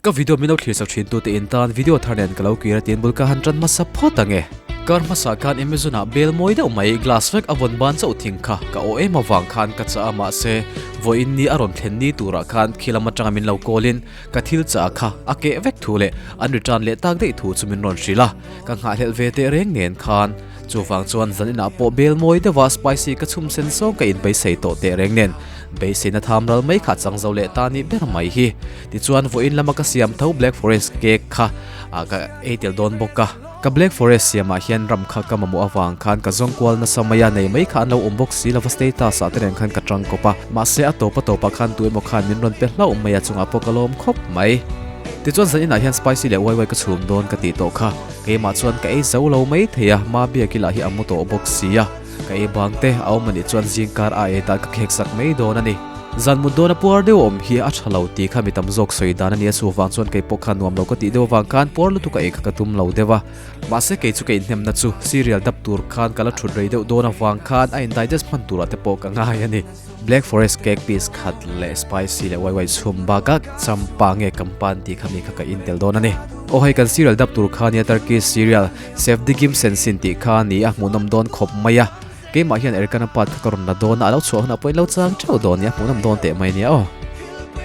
Ka video min lo thlir sak thin tute in tan video thar nen ka lo kir a tiin bul ka han tan hmasa phawt ang e. Kar hmasa khan Amazon ah bel mawi deuh mai glass vek a vawn ban chauh thing kha ka aw em avang khan ka chah a mahse vawiin ni a rawn thlen ni turah khan khi lam atanga min lo call in ka thil chah kha a keh vek thu leh an return leh tak daih thu chu min rawn hrilh a ka nghahhlelh ve teh reng nen khan chuvang chuan zaninah pawh bel mawi deuha spicy ka chhum sen sawng ka inbeisei tawh teh reng nen beiseina tham ral mai kha chang zo leh ta nih ber mai hi. Tichuan vawiin lama ka siam tho Black Forest cake kha ka ei tel dawn bawk a. Ka Black Forest siamah hian ram kha ka mamawh avang khan ka zawng kual nasa mai a, nei mai kha an lo awm bawk si lova status ah te nen khan ka tang kawp a. Mahse a tawp a tawpah khan tu emaw khan min rawn pe hlauh mai a chungah pawh ka lawm khawp mai. Tichuan zan inah hian spicy leh wai wai ka chhum dawn ka tih tawh kha. Keimah chuan ka ei zo lo mai thei a, ma biak ilah hi a mu tawh bawk si a. Ka ei bang te a awm anih chuan zingkar a ei tan ka khek sak mai dawn a ni. Zan mut dawna puar deuh awm hi a tha lo tih kha mi tam zawk sawi dan a nia chuvang chuan kei pawh khan nuam lo ka tih deuh avang khan puar lutuk a ei kha ka tum lo deuh a. Mahse kei chu ka inhnemna chu cereal dap tur khan ka la thut rei deuh dawn avang khan a in digest hman turah te pawh ka ngai a ni. Black forest cake piece khat leh spicy leh wai wai chhum bakah champa nge kampan tih kha mi kha ka in tel dawn a ni. Aw hei kan cereal dap tur kha nia Turkish cereal Safety Kim Sensin tih kha a ni a, hmuhnawm dawn khawp mai a. Keimah hian Erkana part kha ka rawn la dawn a, a lo chhuah hunah pawhin lo chang theuh dawn nia, hmuhnawm dawn teh mai nia aw.